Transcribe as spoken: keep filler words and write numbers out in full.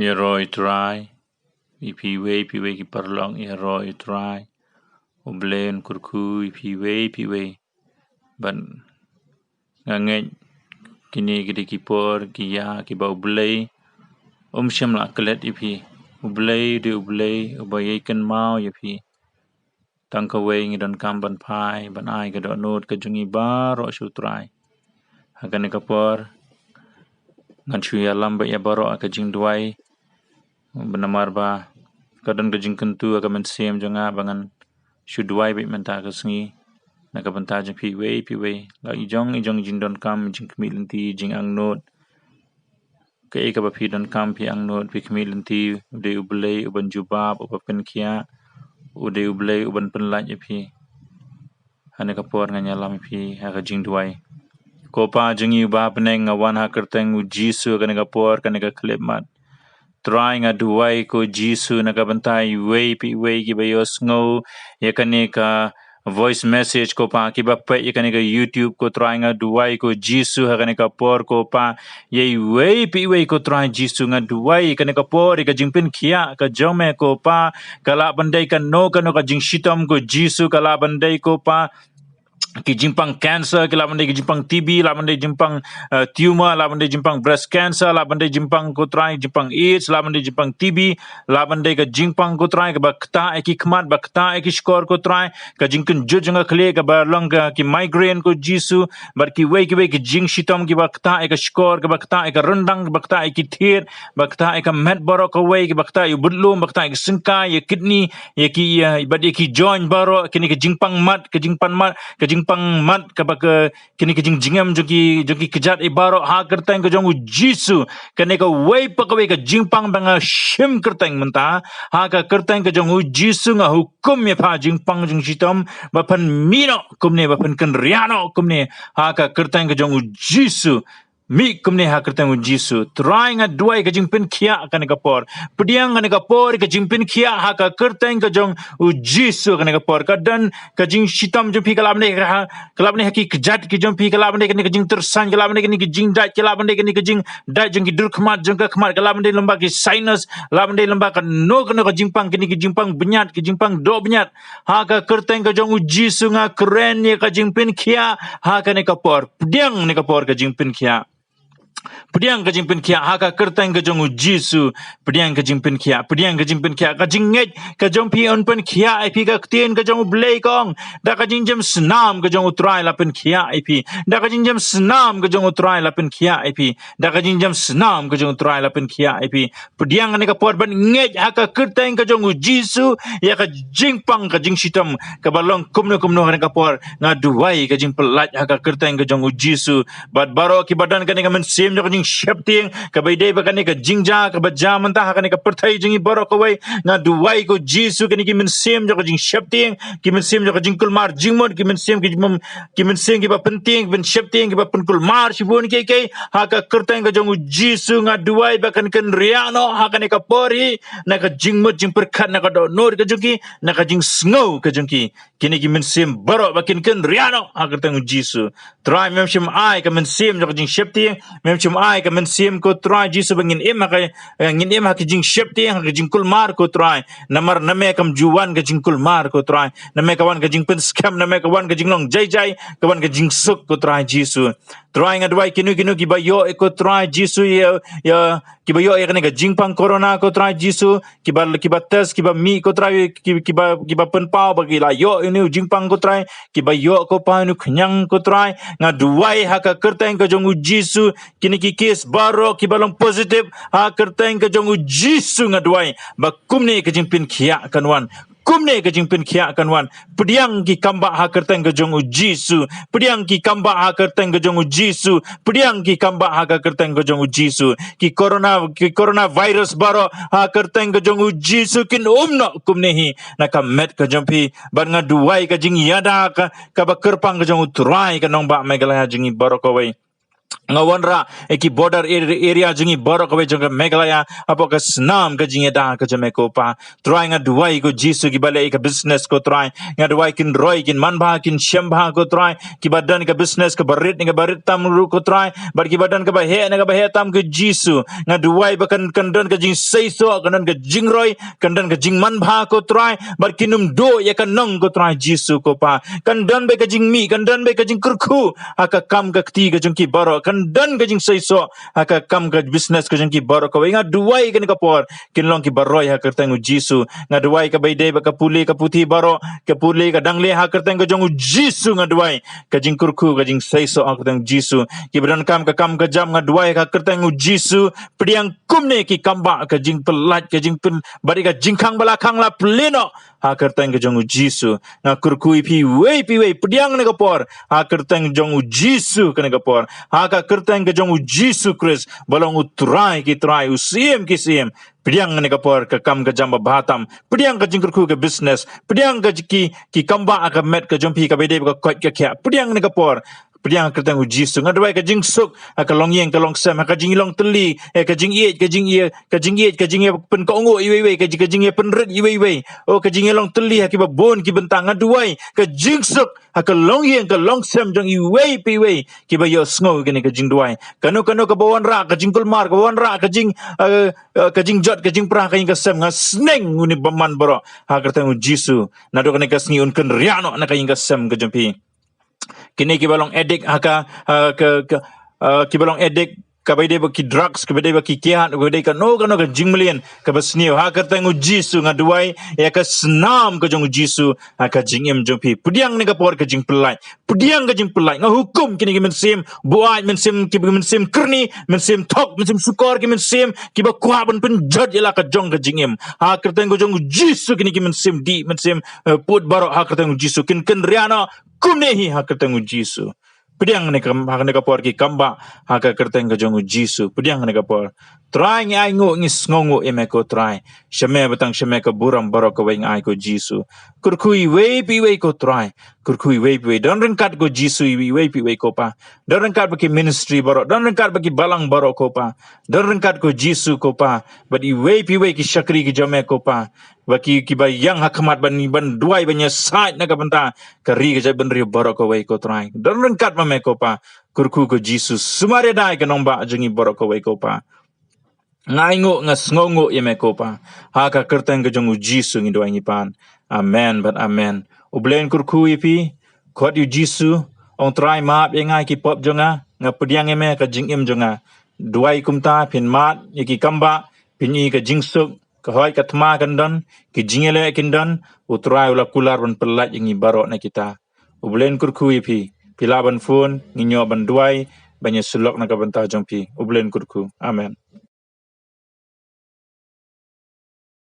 Ïaroh ïa u Trai, ïa phi iwei pa iwei ki paralok, ïaroh ïa u Trai. U Blei un kyrkhu ïa phi iwei pa iwei. Bad nga ngeit kine ki dei ki por ki ïa kiba U Blei um shym la klet ïa phi. U Blei u dei U Blei uba ïai kynmaw ïa phi. Tang kawei ngi donkam ban phai ban ai ka dohnud ka jong ngi baroh sha u Trai. Ha kane ka por ngan shu ïalam bad ïa baroh ka jingduwai. Namar ba ka don ka jingkyntu ha ka mynsiem jong nga ba ngan shu duwai bad mynta ka sngi na ka bynta jong phi iwei pa iwei. La i jong i jong i jingdonkam, i jingkhmih lynti, i jingangnud. Kaei kaba phi donkam phi angnud, phi khmih lynti, u dei U Blei uban jubab, uban pynkhiah, u dei U Blei uban pynlait ïa phi. Ha kane ka por ngan ïalam ïa phi ha ka jingduwai. Ko Pa jong ngi uba ha bneng, nga wan ha ka kyrteng U Jisu ha kane ka por, kane ka khyllipmat. Trai, nga duwai ko Jisu na ka bynta iwei pa iwei kiba ïohsngew ïa kane ka voice message ko Pa, kiba peit ïa kane ka YouTube ko Trai, nga duwai ko Jisu ha kane ka por ko Pa, ïa iwei pa iwei ko Trai Jisu, nga duwai ha kane ka por ïa ka jingpynkhiah ka jong me ko Pa, ka lah ban dei kano kano ka jingshitom ko Jisu, ka lah ban dei ko Pa ki jingpang cancer, ki lah ban dei ki jingpang T B, lah ban dei jingpang, eh, tumor, lah ban dei jingpang breast cancer, lah ban dei jingpang ko Trai, jingpang AIDS, lah ban dei jingpang T B, lah ban dei ka jingpang ko Trai, kaba ktah ïa ki khmat, ba ktah ïa ki shkor ko Trai, ka jingkynjut jong ka khlieh, kaba long ka ki migraine ko Jisu, bad kiwei kiwei ki jingshitom kiba ktah ïa ka shkor, kaba ktah ïa ka ryndang, kaba ktah ïa ki thied, ba ktah ïa ka met baroh kawei, kaba ktah ïa u budlum, ba ktah ïa ka syngkai, ïa kidney, ïa ki, ïa, bad ïa ki joint baroh, kine ki jingpang mat, ka jingpan mat, ka jingpang mat, kaba ka, kine ki jingjngem jong ki, jong ki kjat ïa baroh, ha ka kyrteng ka jong U Jisu, kane kawei pa kawei ka jingpang ba nga shim kyrteng mynta, ha ka kyrteng ka jong U Jisu nga hukum ïa pha jingpang jingshitom, ba phan mih noh kumne, ba phan kynriah noh kumne, ha ka kyrteng ka jong U Jisu. Mih kumne ha ka kyrteng U Jisu. Trai nga duwai ka jingpynkhiah kane ka por. Pdiang kane ka por ka jingpynkhiah ha ka kyrteng ka jong U Jisu kane ka por. Ka don ka jingshitom jong phi ka lah ban dei ha, ka lah ban dei ha ki kjat ki jong phi, ka lah ban dei kane ka jingtyrsan, ka lah ban dei kane ka jingdait, ka lah ban dei kane ka jingdait jong ki dur khmat, jong ka khmat, ka lah ban dei lyngba ki sinus, lah ban dei lyngba kano kano ka jingpang, kine ki jingpang bniat, ki jingpang dohbniat. Ha ka kyrteng ka jong U Jisu nga kren ïa ka jingpynkhiah ha kane ka por. Pdiang kane ka por ka jingpynkhiah. Pdiang ka jingpynkhiah ha ka kyrteng ka jong U Jisu. Pdiang ka jingpynkhiah, pdiang ka jingpynkhiah. Ka jingngeit ka jong phi un pynkhiah ïa phi, ka ktien ka jong U Blei ka ong, da ka jingjem snam ka jong U Trai la pynkhiah ïa phi. Da ka jingjem snam ka jong U Trai la pynkhiah ïa phi. Da ka jingjem snam ka jong U Trai la pynkhiah ïa phi. Pdiang kane ka por ban ngeit ha ka kyrteng ka jong U Jisu ïa ka jingpang ka jingshitom kaba long kumno kumno ha kane ka por. Nga duwai ka jingpyllait ha ka kyrteng ka jong U Jisu. Bad baroh kiba don kane ka mynsiem jong ka jingsheptieng kaba ïadei bad kane ka jingjia kaba jia mynta ha kane ka pyrthei jong ngi baroh kawei, nga duwai ko Jisu kine ki mynsiem jong ka jingsheptieng, ki mynsiem jong ka jingkulmar jingmut, ki mynsiem ki jingmum, ki mynsiem kiba pyntieng, ki pynsheptieng, kiba pynkulmar shibun kiei kiei, ha ka kyrteng ka jong U Jisu nga duwai ba kan kynriah noh ha kane ka por hi na ka jingmut jingpyrkhat, na ka dohnud ka jong ki, na ka jingsngew ka jong ki. Kine ki mynsiem baroh ba kin kynriah noh ha ka kyrteng U Jisu. Trai, mem shym ai ka mynsiem jong ka jingsheptieng, mem shym ai ka mynsiem ko Trai Jisu ba ngin im ha ka, eh, ngin im ha ka jingsheptieng, ha ka jingkulmar ko Trai. Namar na me kam ju wan ka jingkulmar ko Trai. Na me ka wan ka jingpynskhem, na me ka wan ka jinglong jai jai, ka wan ka jingsuk ko Trai Jisu. Trai, nga duwai kino kino kiba ïoh ïa ko Trai Jisu ïa, ïa, kiba ïoh ïa kane ka jingpang corona ko Trai Jisu, kiba, kiba test, kiba mih ko Trai, ki-, kiba, kiba pynpaw ba ki la ïoh ïa une u jingpang ko Trai, kiba ïoh ko Pa ïa une u khñiang ko Trai. Nga duwai ha ka kyrteng ka jong U Jisu, kine ki case baroh kiba long positive, ha ka kyrteng ka jong U Jisu nga duwai ba kumne ka jingpynkhiah kan wan. Kumne ka jingpynkhiah kan wan. Pdiang ki kambah ha ka kyrteng ka jong U Jisu. Pdiang ki kambah ha ka kyrteng ka jong U Jisu. Pdiang ki kambah ha ka kyrteng ka jong U Jisu. Ki corona, ki coronavirus baroh ha ka kyrteng ka jong U Jisu kin um noh kumne hi na ka met ka jong phi. Bad nga duwai ka jingïada ka, kaba kyrpang ka jong U Trai ka nongbah Meghalaya jong ngi baroh kawei. Nga wanrah ïa ki border ar- area jong ngi baroh kawei jong ka Meghalaya hapoh ka snam ka jingïada ka jong me ko Pa. Trai nga duwai ko Jisu kiba leh ïa ka business ko Trai. Nga duwai kin roi kin manbha kin shembha ko Trai. Kiba don ka business kaba rit ne kaba rit tam ruh ko Trai. Bad kiba don kaba heh ne kaba heh tam ko Jisu. Nga duwai ba kan kan don ka jingseisoh kan don ka jingroi kan don ka jingmanbha ko Trai. Bad kin ym duh ïa ka nong ko Trai Jisu ko Pa. Kan don ba ka jingmih kan don ba ka jingkyrkhu ha ka kam ka kti ka jong ki baroh kan don ka jingseisoh ha ka kam ka business ka jong ki baroh kawei nga duwai kane ka por kin long kiba roi ha ka kyrteng u Jisu. Nga duwai kaba ïadei bad ka pule ka puthi baroh ka pule ka dangle ha ka kyrteng ka jong u Jisu nga duwai ka jingkyrkhu ka jingseisoh ha ka kyrteng u Jisu. Kiba donkam ka kam ka jam nga duwai ha ka kyrteng u Jisu pdiang kumne ki kam ba ka jingpyllait ka jingpyn bad ka jingkhang ba la khang la plie noh ha ka kyrteng ka jong u Jisu. Nga kyrkhu ïa phi wei phi wei pdiang ne ka por ha ka kyrteng jong u Jisu kane ka por ha ka kyrteng ka jong u Jisu Khrist ba long u Trai ki trai u Siem ki siem. Pdiang ne ka por ka kam ka jam ba bha tam pdiang ka jingkyrkhu ka business pdiang ka ki ki kam ba ka met ka jong phi kaba ïadei bad ka koit ka khiah pdiang ne ka por pdiang ha ka kyrteng u Jisu. Nga duwai ka jingsuk ha ka longïing ka longsem ha ka jinglong tylli ha ka jingïeit ka jingïeit ka jingïeit ka jingïeit pynkohnguh iwei iwei ka jing- ka jingïeit pynrit iwei iwei. O ka jingïeit long tylli ha kiba bun ki bynta nga duwai ka jingsuk ha ka longïing ka longsem jong iwei pa iwei kiba ïohsngew ïa kane ka jingduwai. Kano kano kaba wanrah ka jingkulmar kaba wanrah ka jing eh, eh, ka jingjot ka jingpra ka ïing ka sem nga sneng une u bymman baroh ha ka kyrteng u Jisu. Naduh kane ka sngi un kynriah noh na ka ïing ka sem ka jong phi. Kine kiba long addict ha ka ha ka, ka ha, kiba long addict kaba ïadei bad ki drugs kaba ïadei bad ki kiad kaba ïadei kano kano ka jingmlien kaba sniew ha ka kyrteng u Jisu nga duwai ïa ka snam ka jong u Jisu ha ka jingim jong phi pdiang ne ka por ka jingpyllait pdiang ka jingpyllait nga hukum kine ki mynsiem buaid mynsiem ki mynsiem kyrni mynsiem thok mynsiem shukor ki mynsiem kiba kwah ban pynjot ïa la ka jong ka jingim ha ka kyrteng ka jong u Jisu kine ki mynsiem dih mynsiem eh, put baroh ha ka kyrteng u Jisu kin kynriah noh kumne hi ha ka kyrteng u Jisu. Pdiang ne ka ha ne ka por ki kam ba ha ka kyrteng ka jong u Jisu pdiang ne ka por. Trai ngi ai nguh ngi sngew nguh ïa me ko Trai. Sha me batang sha me ka burom baroh kawei ngi ai ko Jisu. Kyrkhu iwei pa iwei ko Trai kyrkhu iwei pa iwei don ryngkat ko Jisu iwei pa iwei ko Pa. Don ryngkat bad ki ministry baroh don ryngkat bad ki balang baroh ko Pa. Don ryngkat ko Jisu ko Pa bad iwei pa iwei ki shakri ki jong me ko Pa. Ba ki kiba ïang ha khmat ban ban duwai ban ïasaid na ka bynta ka ri ka jaitbynriew baroh kawei ko Trai don ryngkat ma me ko Pa. Kyrkhu ko Jisu sumar ïa dai ka nongbah jong ngi baroh kawei ko Pa. Nga ai nguh nga sngew nguh ïa me ko Pa ha ka kyrteng ka jong u Jisu ngi duwai ngi pan. Amen bad amen. U Blei un kyrkhu ïa phi. Khot ïa u Jisu. Ong Trai map ïa nga ki pop jong nga nga pdiang ïa me ka jingim jong nga. Duwai kumta phin mad ïa ki kam ba phin ïohi ka jingsuk ka hoi ka thma kan don ki jingïaleh kin don. U Trai u la kular ban pyllait ïa ngi baroh na kita. U Blei un kyrkhu ïa phi. Phi lah ban phone ngi ñiew ban duwai ban ïasyllok na ka bynta jong phi. U Blei un kyrkhu. Amen.